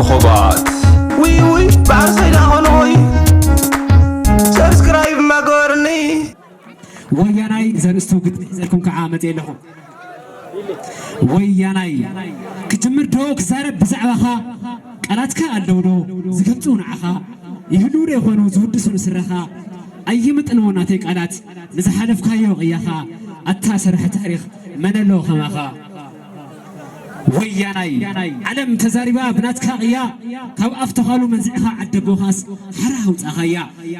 ኾባት። ውይ ውይ፣ በዓል ሰይዳ ኾንኹይ። ሰብስክራይብ ማገበርኒ። ወያናይ ዘርእስቱ ግጥሚ ሒዘልኩም ከዓ መፅየ ኣለኹ። ወያናይ ክጅምር ዶ ክዛረብ ብዛዕባኻ? ቃላትካ ኣለዉ ዶ ዝገልፁ ንዓኻ? ይህልዉ ዶ ይኾኑ ዝውድሱ ንስረኻ? ኣይምጥንዎ ናተይ ቃላት ንዝሓለፍካዮ ቅያኻ። ኣታ ሰራሒ ታሪኽ መን ኣሎ ከማኻ? ወያናይ ዓለም ተዛሪባ ብናትካ ቅያ ካብ ኣፍ ተዃሉ መንዚዕኻ ዓደቦኻስ ሓራ ኣውፃኻያ።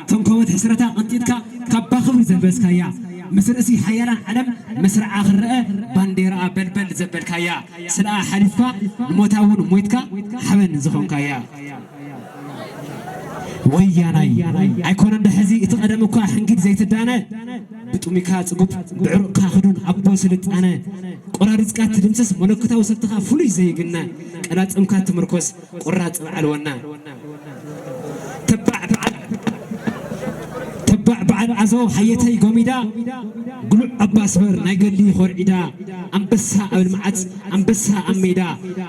ተንኮበት ሕስረታ ቀንጢጥካ ካባ ክብሪ ዘልበስካያ። ምስ ርእሲ ሓያላን ዓለም መስርዓ ክረአ ባንዴራኣ በልበል ዘበልካያ። ስለኣ ሓሊፍካ ንሞታ እውን ሞይትካ ሓበን ዝኾንካያ። ወያናይ ኣይኮነን ዶ ሕዚ እቲ ቀደም እኳ ሕንጊድ ዘይትዳነ ብጥሙይካ ጽጉብ ብዕሩቕካ ክዱን ኣቦ ስልጣነ ቆራሪጽካ ትድምስስ መለኮታዊ ሰብትኻ ፍሉይ ዘይግነ ቀላጽምካ ትምርኮስ ቁራጽ በዓል ወነ ተባዕ በዓል ተባዕ በዓል ዓዞ ሓየተይ ጎሚዳ ግሉዕ ኣባስበር ናይ ገድሊ ኾርዒዳ ኣንበሳ ኣብ ልምዓት ኣንበሳ ኣብ ሜዳ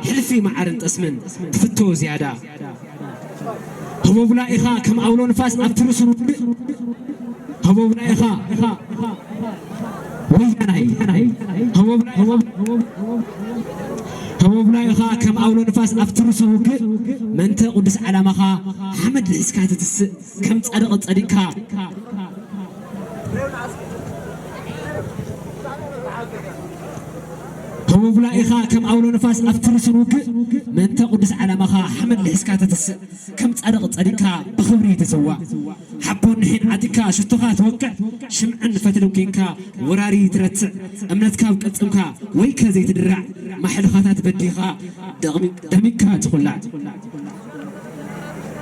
ሕልፊ መዓርን ጠስምን ትፍቶ ዝያዳ ህቦብላ ኢኻ ከም ኣውሎ ንፋስ ኣብቲ ርሱን ውግእ ህቦብላ ኢኻ ወያናይ ህቦብላ ኢኻ ከም ኣውሎ ንፋስ ኣብቲ ርሱን ውግእ ምእንተ ቅዱስ ዓላማኻ ሓመድ ልሒስካ ትትስእ ከም ጻድቕ ጸዲቕካ ህቡብላ ኢኻ ከም ኣውሎ ንፋስ ኣብቲ ርሱን ውግእ ምእንተ ቅዱስ ዓላማኻ ሓመድ ልሒስካ ተትስእ ከም ጻድቕ ጸዲቕካ ብኽብሪ ትስዋእ ሓቦን ንሒን ዓጢቕካ ሽቶኻ ትወቅዕ ሽምዕን ፈትልን ኴንካ ወራሪ ትረትዕ እምነትካ ኣብ ቅልጽምካ ወይከ ዘይትድራዕ ማሕልኻታት በዲኻ ደሚቅካ ትኹላዕ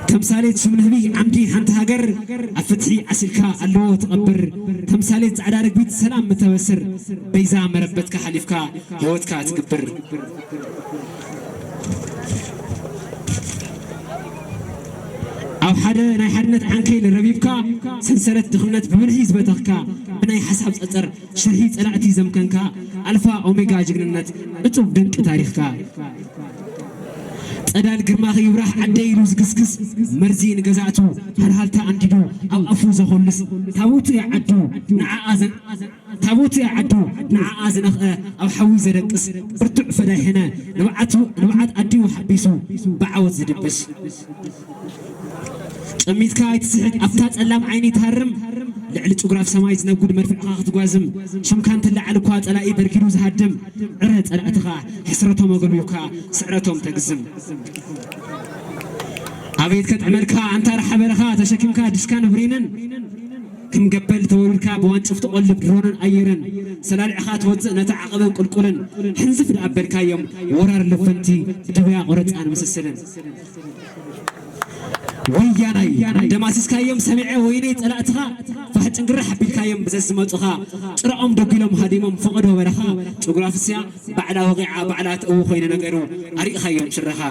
ተምሳሌት ሽም ንህቢ ዓምዲ ሓንቲ ሃገር ኣብ ፍትሒ ዓሲልካ ኣለዎ ትቐብር ተምሳሌት ጻዕዳ ርግቢት ሰላም ምተበስር በይዛ መረበትካ ሓሊፍካ ህይወትካ ትግብር ኣብ ሓደ ናይ ሓድነት ዓንኬል ረቢብካ ሰንሰለት ድኽነት ብብልሒ ዝበተኽካ ብናይ ሓሳብ ጸጸር ሽርሒ ጸላእቲ ዘምከንካ ኣልፋ ኦሜጋ ጅግንነት እጹብ ድንቂ ታሪኽካ ጸዳል ግርማኺ ይብራህ ዓደይ ኢሉ ዝግስግስ መርዚ ንገዛእቱ ሃልሃልታ ኣንዲዱ ኣብ ኣፉ ዘኾልስ ታቦቱ እያ ዓዱ ንዓኣ ዘን ታቦቱ እያ ዓዱ ንዓኣ ዝነኽአ ኣብ ሓዊ ዘደቅስ ብርቱዕ ፈዳይ ሕነ ንብዓቱ ንብዓት ኣዲኡ ሓቢሱ ብዓወት ዝድብስ ጨሚትካ ኣይትስሕት ኣብታ ጸላም ዓይኒ ትሃርም ልዕሊ ጭጉራፍ ሰማይ ዝነጉድ መድፍዕኻ ክትጓዝም ሽምካ እንትለዓል እኳ ጸላኢ በርጊዱ ዝሃድም ዕረ ጸላእትኻ ሕስረቶም ኣጎልቢብካ ስዕረቶም ተግዝም ኣቤት ከጥዕመልካ ኣንታ ረሓ በረኻ ተሸኪምካ ድሽካን ብሬንን ከም ገበል ተወሪድካ ብዋንጭፍ ትቆልብ ድሮንን ኣየርን ሰላሊዕኻ ትወፅእ ነቲ ዓቐብን ቁልቁልን ሕንዝፍ ደኣበልካዮም ወራር ልፍንቲ ድብያ ቆረፃን ምስስልን ወያናይ ደማሲስካዮም ሰሚዐ ወይነይ ፀላእትኻ ፋሕ ጭንግራሕ ኣቢልካዮም ብዘዝመፁኻ ጭራኦም ደጒሎም ሃዲሞም ፈቐዶ በረኻ ጭጉራፍስያ ባዕላ ወቒዓ ባዕላ ትእዊ ኮይኑ ነገሩ ኣሪእኻዮም ሽረኻ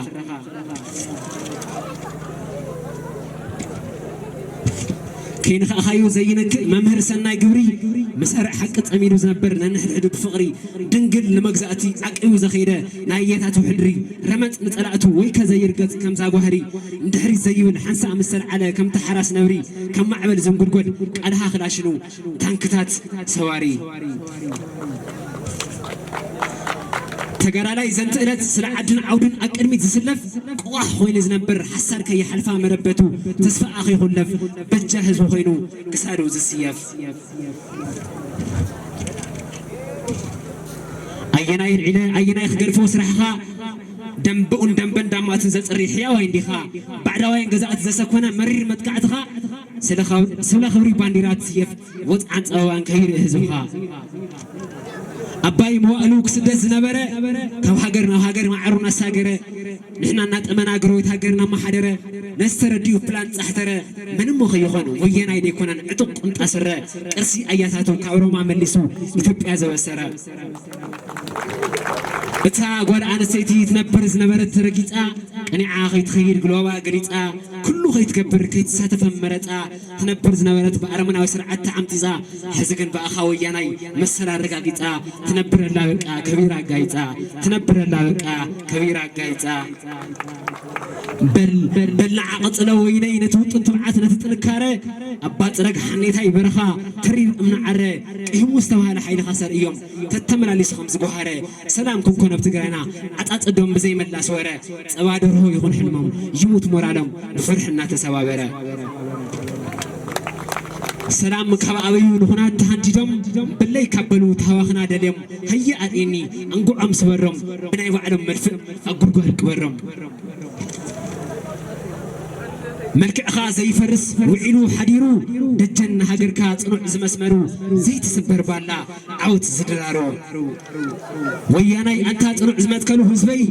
ከይንኻእኻዩ ዘይነክእ መምህር ሰናይ ግብሪ መሳርዕ ሓቂ ጸሚዱ ዝነብር ነንሕድሕዱ ብፍቕሪ ድንግል ንመግዛእቲ ዓቂቡ ዘኸይደ ናይ ኣየታቱ ሕድሪ ረመጽ ንጸላእቱ ወይከ ዘይርገጽ ከምዛ ጓህሪ ንድሕሪት ዘይብል ሓንሳእ ምስ ሰልዓለ ከምቲ ሓራስ ነብሪ ካብ ማዕበል ዝንጉድጎድ ቃልሃ ክላሽኑ ታንክታት ሰባሪ ተጋዳላይ ዘንትእለት ስለ ዓድን ዓውድን ኣብ ቅድሚት ዝስለፍ ቅዋሕ ኮይኑ ዝነብር ሓሳድ ከይሓልፋ መረበቱ ተስፋኣ ከይኹለፍ በጃ ህዝቢ ኮይኑ ክሳዱ ዝስየፍ ኣየናይ ልዒለ ኣየናይ ክገድፎ ስራሕኻ ደንብኡን ደንበን ዳማትን ዘፅሪ ሕያዋይ እንዲኻ ባዕዳውያን ገዛእቲ ዘሰኮነ መሪር መጥቃዕትኻ ስለ ክብሪ ባንዲራ ትስየፍ ወፅዓን ፀበባን ከይርኢ ህዝብኻ ኣባይ መዋእሉ ክስደት ዝነበረ ካብ ሃገር ናብ ሃገር ማዕሩ እናሳገረ ንሕና እናጠመና ግረዊት ሃገር እናመሓደረ ነዚ ተረዲኡ ፕላን ፃሕተረ መን እሞ ከይኾን ወየናይ ደይኮነን ዕጡቕ ቁምጣ ስረ ቅርሲ ኣያታቱ ካብ ሮማ መሊሱ ኢትዮጵያ ዘበሰረ እታ ጓል ኣንስተይቲ ትነብር ዝነበረት ተረጊፃ ቀኒዓ ከይትኸይድ ግሎባ ገሊፃ ኩሉ ከይትገብር ከይትሳተፈ መረፃ ትነብር ዝነበረት ብኣረመናዊ ስርዓት ተዓምፂፃ ሕዚ ግን ብኣኻ ወያናይ መሰል ኣረጋጊፃ ትነብረላ በቃ ከቢራ ኣጋይፃ ትነብረላ በቃ ከቢራ ኣጋይፃ በል በላዓ ቀጽሎ ወይነይ ነቲ ውጥን ትብዓት ነቲ ጥንካረ ኣባ ጽረግ ሓኔታይ በረኻ ተሪር እምኒ ዓረ ቅሂሙ ዝተባህለ ሓይልኻ ሰርዮም ተተመላሊሱ ከም ዝጓሃረ ሰላም ክንኮን ኣብ ትግራይና ዓጻጸዶም ብዘይ መላስ ወረ ጸባ ደርሆ ይኹን ሕልሞም ይሙት ሞራሎም ብፍርሒ እናተሰባበረ ሰላም ካብ ኣበዩ ንኹናት ተሃንዲዶም ብለይ ካብ በሉ ተሃዋኽና ደልዮም ሃየ ኣርእየኒ ኣንጉዖም ስበሮም ብናይ ባዕሎም መድፍእ ኣብ ጉድጓድ ቅበሮም መልክዕኻ ዘይፈርስ ውዒሉ ሓዲሩ ደጀን ንሃገርካ ጽኑዕ ዝመስመሩ ዘይትስበር ባላ ዓወት ዝድራሩ ወያናይ ኣንታ ጽኑዕ ዝመትከሉ ህዝበይ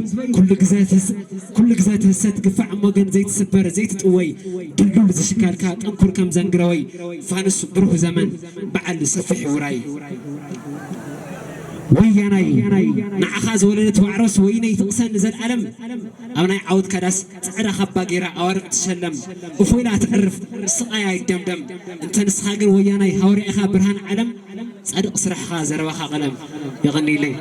ኩሉ ግዘ ትህሰት ግፋዕ እሞ ግን ዘይትስበር ዘይትጥወይ ድልዱል ዝሽካልካ ጥንኩር ከም ዘንግረወይ ፋኑስ ብሩህ ዘመን በዓል ሰፊሕ ውራይ ወያናይ ንዓኻ ዝወለደት ዋዕሮስ ወይነይ ትቕሰን ንዘልኣለም ኣብ ናይ ዓወት ካዳስ ጻዕዳ ካባ ገይራ ኣዋርቕ ትሸለም እፎይላ ትዕርፍ ስቓያ ይደምደም እንተ ንስኻ ግን ወያናይ ሃወርያ ኢኻ ብርሃን ዓለም ጻድቕ ስራሕኻ ዘረባኻ ቀለም የቐንይለይ